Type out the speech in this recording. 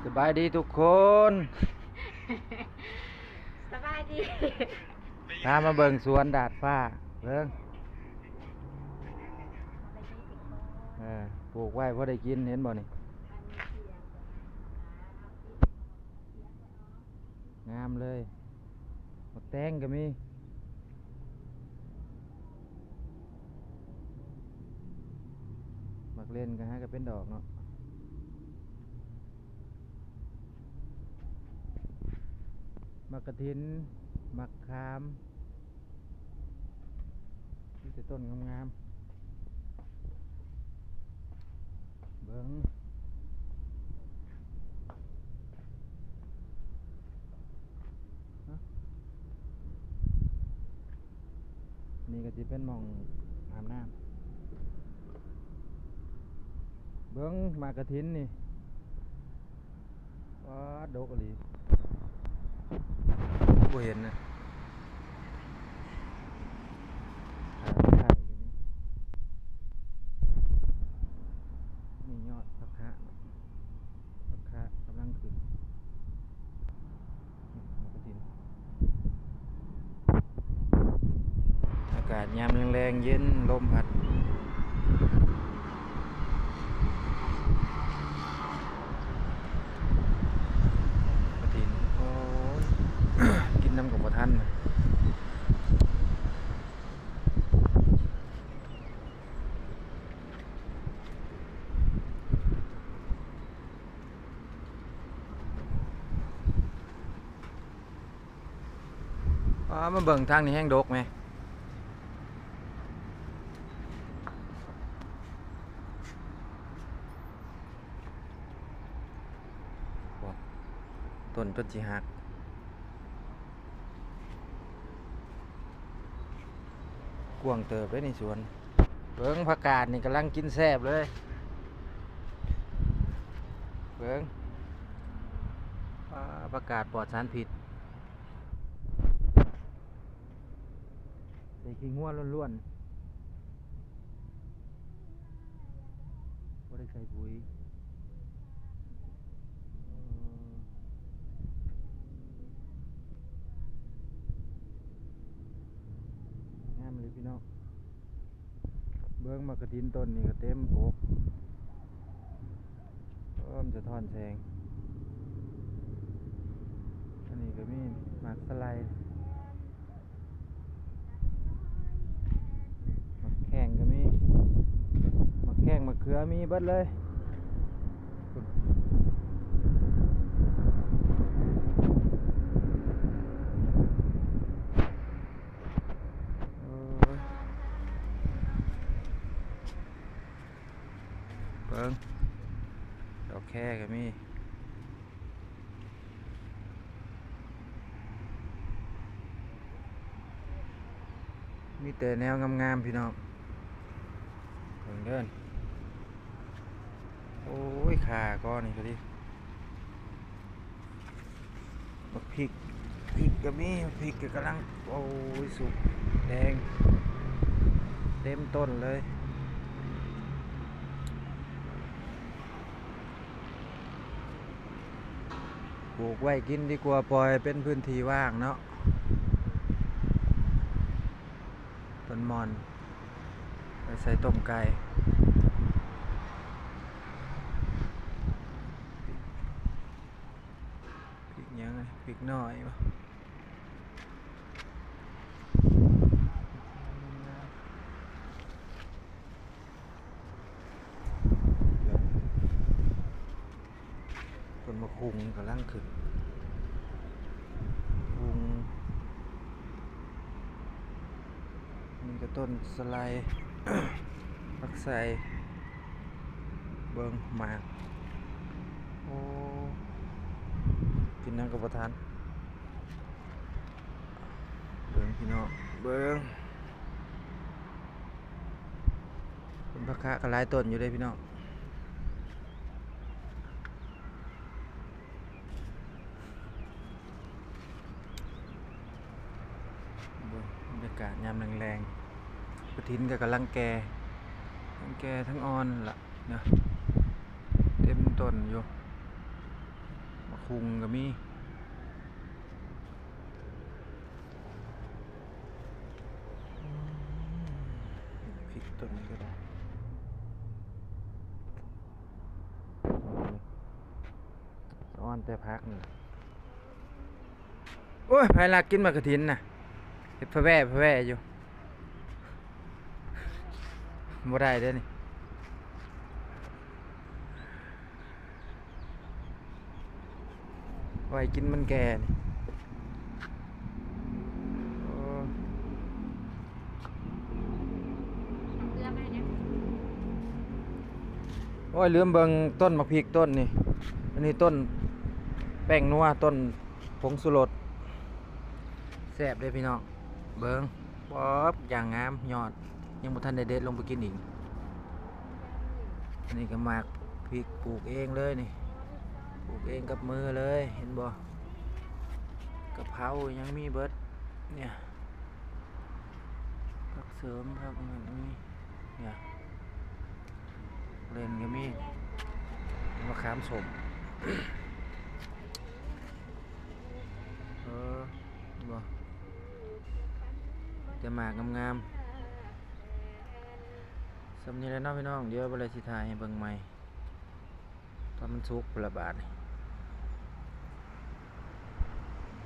ສະບາຍດີທຸກຄົນ ສະບາຍດີ ພາມາເບິ່ງສວນດາດຟ້າ ເບິ່ງ ເອີ ປູກໄວ້ພໍໄດ້ກິນ ເຫັນບໍ່ນີ້? ງາມເລີຍ ໝາກແຕງກໍມີ ໝາກເລັ່ນກໍຫາກໍເປັນດອກເນາະ ໝາກກະຖິນ ໝາກຂາມ ມີແຕ່ຕົ້ນງາມໆ ເບິ່ງ ນີ້ກໍຊິເປັນໝ່ອງອາບນ້ຳ ເບິ່ງໝາກກະຖິນນີ້ ປາດ ດົກອີ່ຫຼີ ບໍ່ເຫັນນະ ຂາໄຂ່ກໍມີ ນີ້ຍອດຜັກຄະ ຜັກຄະກຳລັງຂຶ້ນ ໝາກກະຖິນ ອາກາດຍາມແລງໆ ເຢັນ ລົມພັດ ກະຖິນ ໂອ້ຍ ກິນນຳກໍບໍ່ທັນ ອ້າ ມາເບິ່ງທາງນີ້ແຮງດົກແມະ ໂອ້ ຕົ້ນຈົນຊິຫັກ ກວ້າງເຕີບເດ້ໃນສວນ ເບິ່ງຜັກກາດນີ້ກຳລັງກິນແຊບເລີຍ ເບິ່ງ ອ້າ ຜັກກາດປອດສານພິດ ໃສ່ຂີ້ງົວລ້ວນໆ ບໍ່ໄດ້ໃສ່ປຸ໋ຍ ເອີ ງາມເລີຍພີ່ນ້ອງ ເບິ່ງໝາກກະຖິນຕົ້ນນີ້ກໍເຕັມກົກ ເອີ ມັນສະທ້ອນແສງ ອັນນີ້ກໍມີໝາກສະໄລ ໝາກແຂ້ງກໍມີ ໝາກແຂ້ງ ໝາກເຂືອ ມີເບິດເລີຍ ເອີ ເບິ່ງ ດອກແຄກໍມີ ມີແຕ່ແນວງາມໆ ພີ່ນ້ອງ ເບິ່ງເດີ ໂອ້ຍ ຂ່າກໍນີ້ກໍດີ ບັກພິກ ພິກກໍມີ ພິກກໍກຳລັງ ໂອ້ຍ ສຸກແດງເຕັມຕົ້ນເລີຍ ປູກໄວ້ກິນດີກວ່າ ປ່ອຍເປັນພື້ນທີ່ວ່າງເນາະ ຕົ້ນມ່ອນ ໄວ້ໃສ່ຕົ້ມໄກ່ ພິກຫຍັງ ພິກນ້ອຍບໍ ຕົ້ນໝາກຫຸ່ງກຳລັງຂຶ້ນ ຫຸ່ງ ນີ້ກໍຕົ້ນສະໄລ ຜັກໄຊ ເບິ່ງໝາກ ໂອ້ ກິນຫຍັງກໍບໍ່ທັນ ເບິ່ງພີ່ນ້ອງ ເບິ່ງ ຕົ້ນຜັກຄະກໍຫຼາຍຕົ້ນຢູ່ເດ້ພີ່ນ້ອງ ເບິ່ງບັນຍາກາດຍາມແລງໆ ກະຖິນກໍກຳລັງແກ່ ທັງແກ່ທັງອ່ອນລະເນາະ ເຕັມຕົ້ນຢູ່. ປຸງກໍມີ. ອືມ ພິກຕົ້ນນີ້ກໍໄດ້ ສະອອນແຕ່ຜັກນີ້. ໂອ້ຍ ໃຜລັກກິນໝາກກະຖິນນະ ເຮັດພະແວ່ພະແວ່ຢູ່ ບໍ່ໄດ້ເດ້ນີ້ ໄວ້ກິນມັນແກ່ນີ້. ໂອ້ ເກືອມາເດ້ ໂອ້ຍ ລືມເບິ່ງຕົ້ນໝາກພິກຕົ້ນນີ້ ອັນນີ້ຕົ້ນແປ້ງນົວ ຕົ້ນ ຜົງຊູລົດ ແຊບເດ້ພີ່ນ້ອງ ເບິ່ງ ປອບ ຢ່າງງາມ ຍອດ ຍັງບໍ່ທັນໄດ້ເດັດລົງໄປກິນອີກ. ອັນນີ້ກໍໝາກພິກ ປູກເອງເລີຍນີ້ ປູກເອງກັບມືເລີຍ ເຫັນບໍ່ ກະເພົາຍັງມີເບິດ ເນຍ ຜັກເສີມ ຜັກຫຍັງມີ ເນຍ ເລັ່ນກໍມີ ມະຂາມສົ້ມ ເອີ ບໍ່ ແຕ່ໝາກງາມໆ. ສ່ຳນີ້ແຫຼະເນາະພີ່ນ້ອງ ດຽວບໍ່ໄດ້ຊິຖ່າຍໃຫ້ເບິ່ງໃໝ່ ຕອນມັນສຸກພຸ້ນລະບາດນີ້.